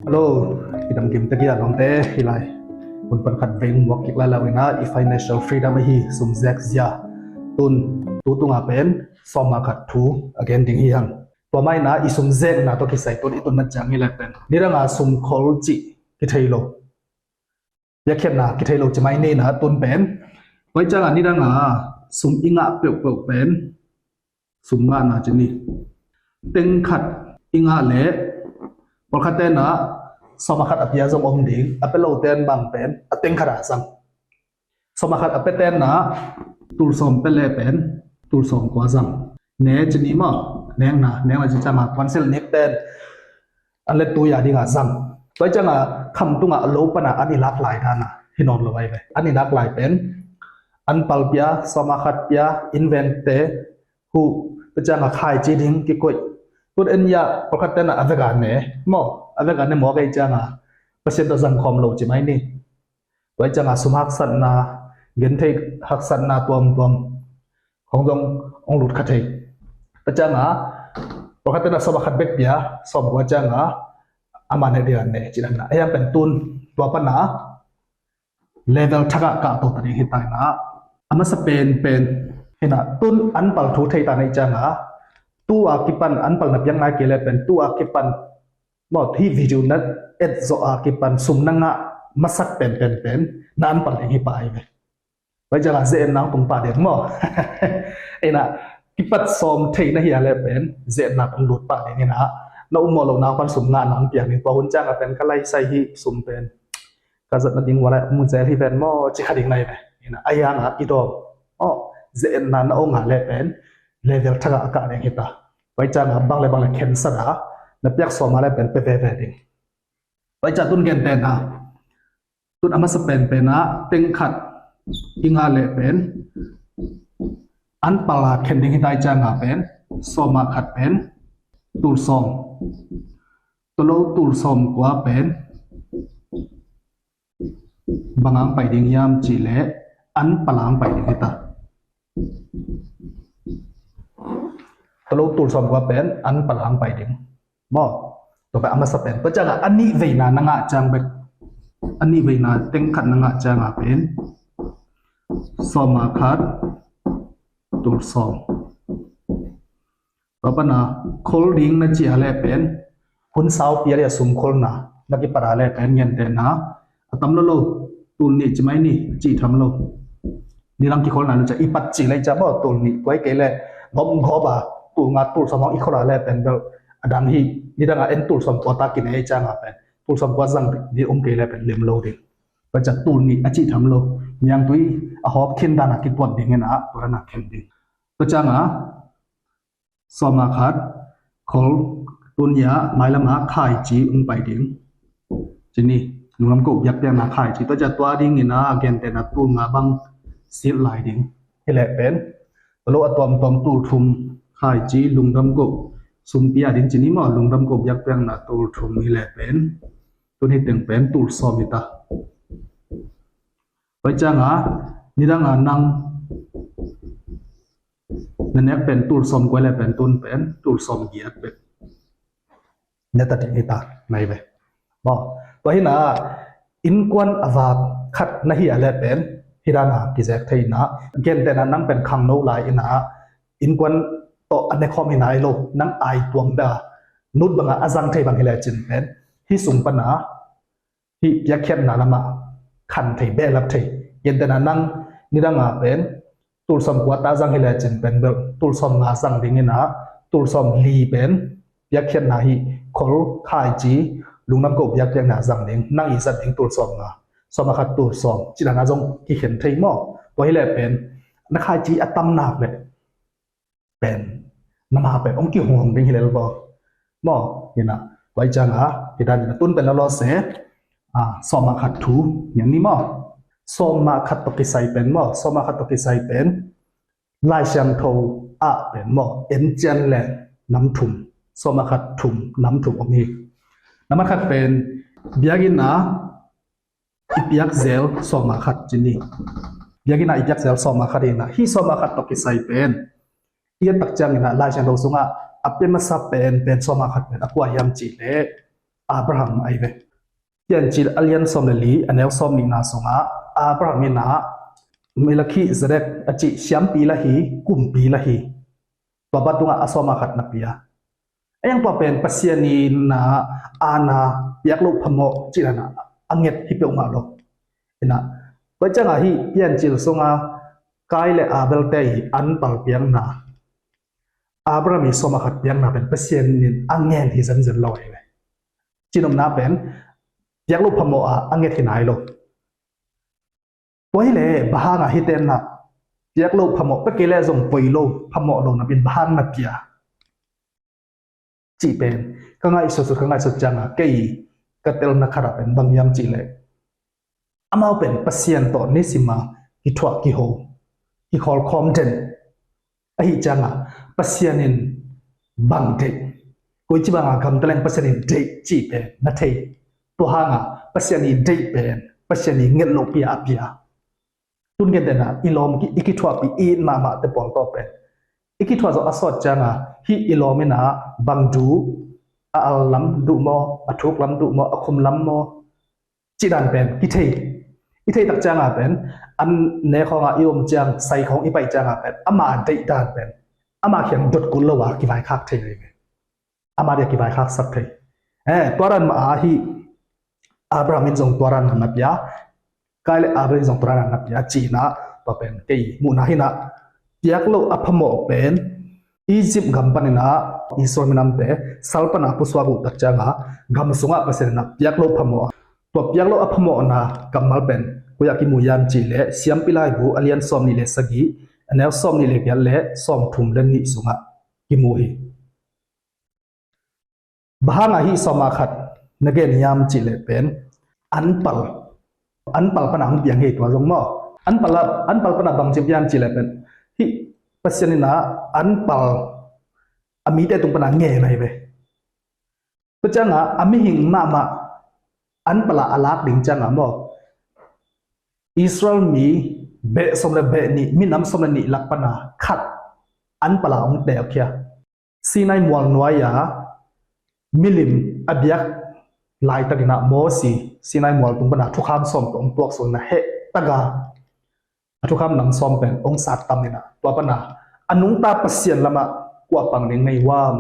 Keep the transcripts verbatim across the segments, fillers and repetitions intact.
Hello, i dam kim tek hi a, lawmte. Hi lai hun pan khat veng muak kik lai lo in a, i financial freedom ahi sum zek zia tun tu tunga pen sawm a khat thu a gen ding hi hang. Tua mah in a, i sum zekna tawh kisai tun i tun na ciang hi lai pen nidanga sum khol cih kithei lo, piakkhiatna kithei lo ci mai ni na, tun pen. Tua hi cianga nidanga sum i ngah peuhpeuh pen sum ngahna ci ni. Teng khat i ngah leh pawlkhat tena sawm a khat a pia zong om ding, a pia lo ten bang pen a teng khat a zang. Sawm a khat a pia tena tul sawm pia leh pen tul sawm kua zang. Ne ci ni maw, nengna, nengna ci cianga kuansil nek ten an le tui a dinga zang. Tua hi cianga kham tunga a lo pana an i lak lai dana hi nawn lo ai ve. An i lak lai pen an pal pia, sawm a khat pia, innvengte huh, tua cianga khaici ding kikoih. Tun en ya, pawlkhat tena a veka ne maw, a veka ne mawk ei cianga Pasian tawh zang khawm lo ci mai ni. Tua hi cianga sum haksatna, genthei haksatna tuamtuam hong zong hong lut kha thei. Tua cianga pawlkhat tena sawm a khat bek pia, sawm kua cianga ama ne ding a ne ci dan na. A hiang pen tun tua pana level thak a kah to ta ding hi ta in a, a masa penpen hi na, tun an pal thu thei ta na hi cianga, tu a kipan an pal na piak nai kei leh pen tu a kipan maw, hih video na et zawh a kipan sum na ngah masak penpen pen na an pal ding hi pah hi ve. Tua hi cianga ze-etna hong tung pah ding maw. Ei na, kipat sawm thei na hi a leh pen ze-etna hong lut pah ding hi na, na um mawh lohna pan sum ngahna hong piang ding. Tua hun cianga pen ka laisai hi, sum pen ka zatna ding ua lai mu zel hi ven maw ci kha ding na hi ve. Ei na, a hianga i dawm maw, ze-etna na ong a leh pen level thak a kah ding hi ta. Tua hi cianga bang le bang le khensat a na piak sawm a leh pen pia veve ding. Tua hi cianga tun gentehna, tun a masa penpen a teng khat i ngah leh pen an pal a khen ding hi ta hi cianga pen sawm a khat pen tul sawm. Tua lo tul sawm kua pen bang hang pai ding hiam cih leh an pal hang pai ding hi ta. Tua lo tul sawm kua pen an pal hang pai ding maw. Tua pen a masa pen. Tua cianga a nih veina na ngah ciang bek, a nih veina teng khat na ngah cianga pen sawm a khat tul sawm. Tua pana khol ding na ci a leh pen hun saupi a dia sum kholna na kipat a leh pen gentehna a tam lo lo, tul nih ci mai ni, a cih tham lo. Nidang kikholna na ci a i pat cih leh i ciang maw, tul nih tua hi kei leh gawp gawp a tul nga tul sawm hong i khol a leh pen bel a dang hi. Nidanga en tul sawm kua ta kine i cianga pen tul sawm kua zang ding om kei leh pen lem lo ding. Tua ciang tul nih a cih tham lo, niangtui a hawp khin dana kituat ding hi na, tua dana khen ding. Tua cianga sawm a khat khol, tun ya mailama khaici hong pai ding ci ni. Lungdam ko biakpiakna khaici. Tua ciang tua dingin a gentehna tul nga bang silh lai ding hi leh pen, tua lo a tuamtuam tul thum khaici, lungdam ko sum pia ding ci ni maw, lungdam ko biakpiakna tul thum hi leh pen tun hi teng pen tul sawm hi ta. Tua hi cianga nidanga nang na nek pen tul sawm kua leh pen tun pen tul sawm giat bek ne ta ding hi ta na hi ve maw. Tua hi na, innkuan a vak khat na hi a leh pen hi dana kizek thei na. Gentehna nang pen khangno lai in a, innkuan tawh a nekhawm hi nai lo, nang ai tuam bek a nut banga a zang thei bang hi lecin pen hih sung pana hih piakkhiatna lamah khan thei, behlap thei. Gentehna nang nidanga pen tul sawm kua ta zang hi lecin pen bel tul sawm nga zang ding hi na, tul sawm li pen piakkhiatna hih khol khaici lungdam ko biakpiakna zang ding, nang i zat ding tul sawm nga, sawm a khat tul sawm ci dana zong kikhen thei maw. Tua hi leh pen na khaici a tam nak leh pen nama pen hong kihong ding hi lel bo maw. Hi na, tua hi cianga hi dan hi na, tun pen lawlaw se sawm a khat thu niang ni maw. Sawm a khat tawh kisai pen maw, sawm a khat tawh kisai pen Lai Siangtho ah pen maw, en cian leh nam thum, sawm a khat thum, nam thum om hi. Nam a khat pen biakinn a i piak zel sawm a khat ci ni. Biakinn a i piak zel sawm a khat hi na, hih sawm a khat tawh kisai pen i et tak ciangin a Lai Siangtho sungah a pia masa penpen sawm a khat pen a kua hiam cih leh Abraham ahi ve. Piancil a lian sawm le li, a neu sawm nihna sungah Abraham in ah Melkhizedek a cih siampi la hi, kumpi la hi. Tua pa tungah a sawm a khat na pia. A yang tua pen Pasian in ah aana piak loh phamawh cih dan a nget hi peuhmah lo. Ina, tua ciangah hih Piancil sungah Kain le Abel te i an pal piakna, Abraham i sawm a khat piakna pen Pasian in a ngen hi zenzen lo ahi ve. Cinopna pen piak loh phamawh a a nget hi nai lo. Tua hi leh bang hangah hihte in ah piak loh phamawh, pek kei leh zong poi lo, phamawh lo na pen bang hang na pia cih pen ka ngaihsut, ka ngaihsut ciangah kei ka telna khatah pen bang hiam cih leh, amau pen Pasian tawh nisim a kithuah kiho, kikhawlkhawm den ahih ciangah Pasian in bang deih, koici bangah gamta leng Pasian in deih cih pen na thei. Tua hangah Pasian i deih pen Pasian i nget lohpi a pia. Tun gentehna i lawm i kithuahpih i it mahmahte pawl tawh pen i kithuah zawh a sawt ciangah hih i lawm in ah bang duh, a al lam duh maw, a thuk lam duh maw, a khum lam maw, cih dan pen kithei. I thei tak ciangah pen an ne khawngah i om ciang, sai khawng i paih ciangah pen ama deih dan pen ama kiang dot kul lo a kivaikhak thei lo hi ve. Ama dia kivaikhak sak thei. Eh, tua dan mah ahi, Abraham in zong tua dan na pia, Kain le Abel in zong tua dan na pia cihna, tua pen kei muhna hi na. Piak loh a phamawh pen Egypt gam panin ah Israel minamte sal pana pusuak uh tak ciangah gam sungah Pasian in ah piak loh phamawh, tua piak loh a phamawhna kammal pen koi ah kimu hiam cih leh Siampi Laibu a lian sawm nih le sagih, a neu sawm nih le giat le sawm thum le nih sungah kimu hi. Bang hangah hih sawm a khat na gen hiam cih leh pen an pal, an pal pana hong piang hi tua zong maw. An pal, an pal pana bang ci piang cih leh pen hih Pasian in ah an pal a mite tung pana ngen ahi ve. Tua ciangah a mihing mahmah an pal a lak ding ciangah maw, Israel mi beh sawm le beh nih, minam sawm le nih lak pana khat an pal a hong teel khia. Sinai mual nuai-a milim a biak laitakin ah Mosi Sinai mual tung pana thukham sawm tawh hong tuak sungin ah heh taka a thukham nam sawm pen hong sattam in ah tua pana a nungta Pasian lamah kua pang ding na hi uam,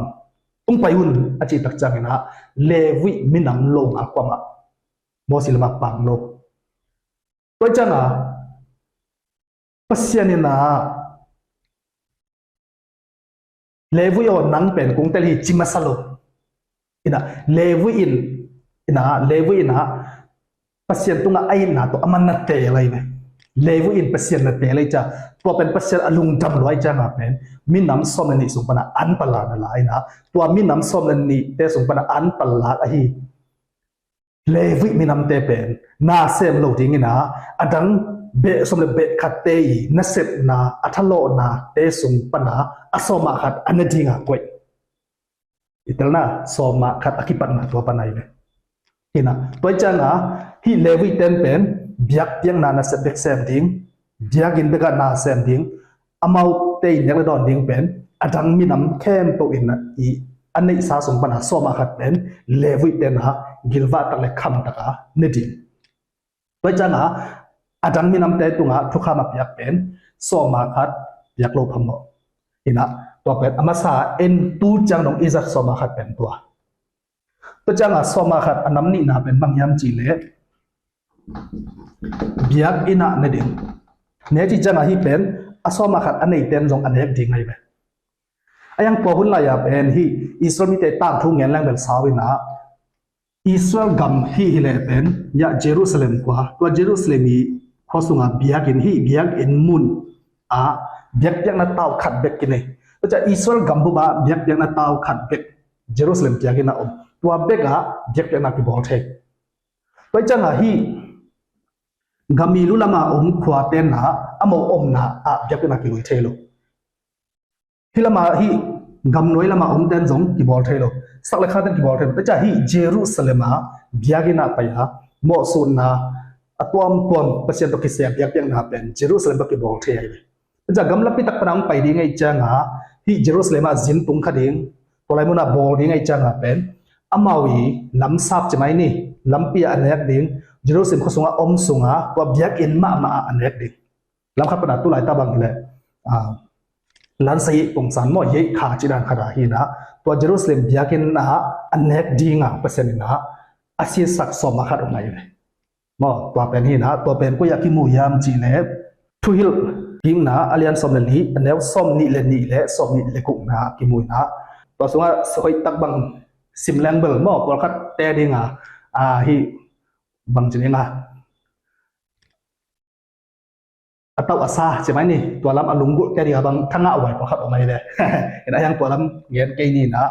hong pai un a cih tak ciangin ah Levi minam lo ngal kuamah Mosi lamah pang lo. Tua ciangah Pasian in ah Levi aw, nang pen kong tel hi ci masa lo. Ina, Levi in, ina, Levi in ah Pasian tungah a itna tawh a man na teel ahi ve. Levi in Pasian na teel ahi ciang, tua pen Pasian a lungdam lua ahi ciangah pen minam sawm le nih sung pana an pal a na la ina, tua minam sawm le nihte sung pana an pal lak ahi Levi minamte pen na sem lo dingin ah, a dang beh sawm le beh khatte i nasepna, a thalawhnate sung pana a sawm a khat a ne dinga koih. I telna sawm a khat a kipatna tua pana hi ve. Ina, tua ciangah hih Levi ten pen biakpiakna nasep bek sem ding, biakinn bekah na sem ding, amaute i nek le dawn ding pen a dang minam khempeuh in i a neihsa sung pana sawm a khat pen Levi ten ah gilvah tak le kham taka ne ding. Tua ciangah a dang minamte tungah thukham a piak pen sawm a khat piak lo phamawh. Ina, tua pen a masa en tu ciang dong i zat sawm a khat pen tua. Tua ciangah sawm a khat a nam nihna pen bang hiam cih leh biakinn ah ne ding. Ne cih ciangah hih pen a sawm a khat a neite in zong a nek ding ahi ve. A yang tua hun lai-a pen hih Israel mite tangthu ngen leng bel sau ina, Israel gam hih hi leh pen ya Jerusalem khua, tua Jerusalem i khua sungah biakinn, hih biakinn mun ah biakpiakna tau khat bek kinei. Tua ciah Israel gam bup ah biakpiakna tau khat bek Jerusalem biakinn ah om. Tua bek ah biakpiakna kibawl thei. Tua ciangah hih gam i lu lamah om khuate in ah amau omna ah biakpiakna kilui thei lo. Hih lamah hih gamnuai lamah omten zong kibawl thei lo. Sak le khaten kibawl thei lo. Tua ciah hih Jerusalem ah biakinn ah pai a mawhsutna a tuamtuam Pasian tawh kisai a biakpiakna pen Jerusalem tawh kibawl thei ahi ve. Tua ciah gamlapi tak pana hong pai ding ahih ciangah hih Jerusalem ah zin tung kha ding, tua lai munah bawl ding ahih ciangah pen amau i lamsap ci mai ni, lampi ah a nek ding, Jerusalem khua sungah om sungah tua biakinn mahmah ah a nek ding. Lamkhat pana tu laita bang hileh, ah, lansa yeih pongsan maw, yeih kha ci dan khat ah hi na, tua Jerusalem biakinn ah a nek ding a Pasian in ah a sisak sawm a khat om ahi ve. Maw, tua pen hi na, tua pen koi ah kimu hiam cih leh, Thuhilh kikna a lian sawm le li, a neu sawm nih le nih le sawm nih le gukna kimu hi na. Tua sungah hoih tak bang sim leng bel maw, pawlkhat te ding a, ah, hi bang ci ding a, a tauh a sa ci mai ni, tua lam a lunggulh te ding a bang thangah uai pawlkhat om ahi ve. Hi na, hiang tua lam ngen kei ni na.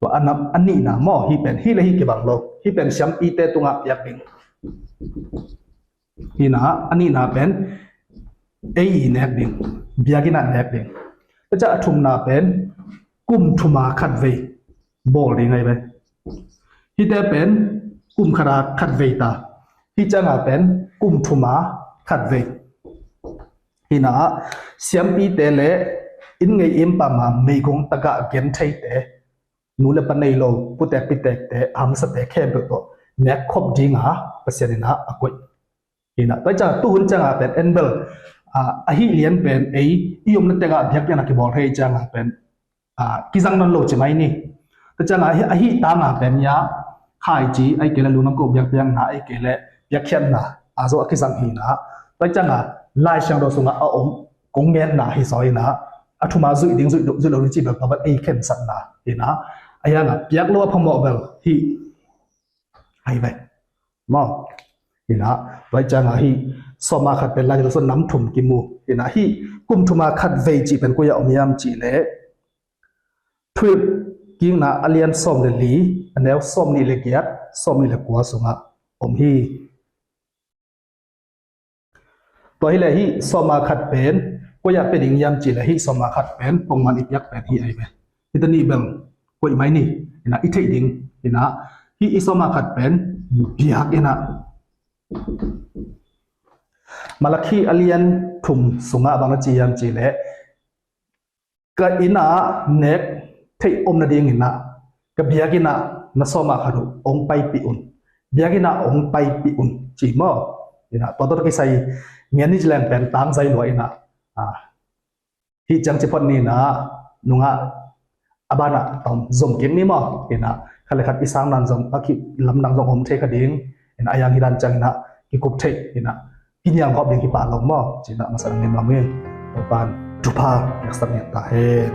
Tua a nam, a nihna maw, hih pen, hih le hih kibang lo. Hih pen siampite tungah piak ding. Hi na, a nihna pen ei i nek ding, biakinn ah nek ding. Tua ciang a thumna pen kum thum a khatvei bawl ding ahi ve. Hihte pen kum khat a khatvei ta. Hih ciang a pen kum thum a khatvei. Hi na, siampite le inn ngei inn pam a meigong tagah gentheite, nu le pa nei lo, putek pitekte, hamsate khempeuh tawh nek khop ding a Pasian in ah a koih. Hi na, tua ciang a tuhun ciang a pen en bel, ah, a hih lian pen ei i omna tengah biakinn a kibawl thei ciang a pen, ah, kizang nawn lo ci mai ni. Tua ciang a hi, a hih tang a pen ya khaici, ahih kei leh lungdam ko biakpiakna, ahih kei leh biakkhiatna a zo a kizang hi na. Tua ciang a Lai Siangtho sungah a om kong ngenna hi zaw hi na, a thum a zuih ding, zuih lo, zuih lo ding cih bel tua bel ei khensatna hi na. A hiang a piak lo a phamawh bel hih ahi ve. Maw, hi na, tua ciang a hih sawm a khat pen Lai Siangtho nam thum kimu hi na, hih kum thum a khatvei cih pen koi ah om hiam cih leh, Thuhilh kikna a lian sawm le li, a neu sawm nih le giat, sawm nih le kua sungah om hi. Tua hileh hih sawm a khat pen koi ah pia ding hiam cih leh hih sawm a khat pen pongman i piak pen hih ahi ve. Hih ta nih bel koih mai ni, hi na, i theih ding, hi na, hih i sawm a khat pen biakinn ah. Malakhi a lian thum sungah bang na ci hiam cih leh, ka inn ah nek theih om nadingin ah ka biakinn ah na sawm a khat uh hong paipih un. Biakinn ah hong paipih un ci maw. Hi na, tua tawh kisai ngen ni ci leng pen tangzai lua hi na. Ah, hih ciang ci phot ni na, nungah a banah tawm zom kik ni maw. Hi na, khat le khat i sang dan zong a kilamdang zong om thei kha ding. Hi na, a hiang hi dan ciang hi na, kikup thei hi na. Kinial ngawp ding kipah lo maw. Ci na, masa dang ngim lam in. Topa'n thupha piaksak ngiat ta hen.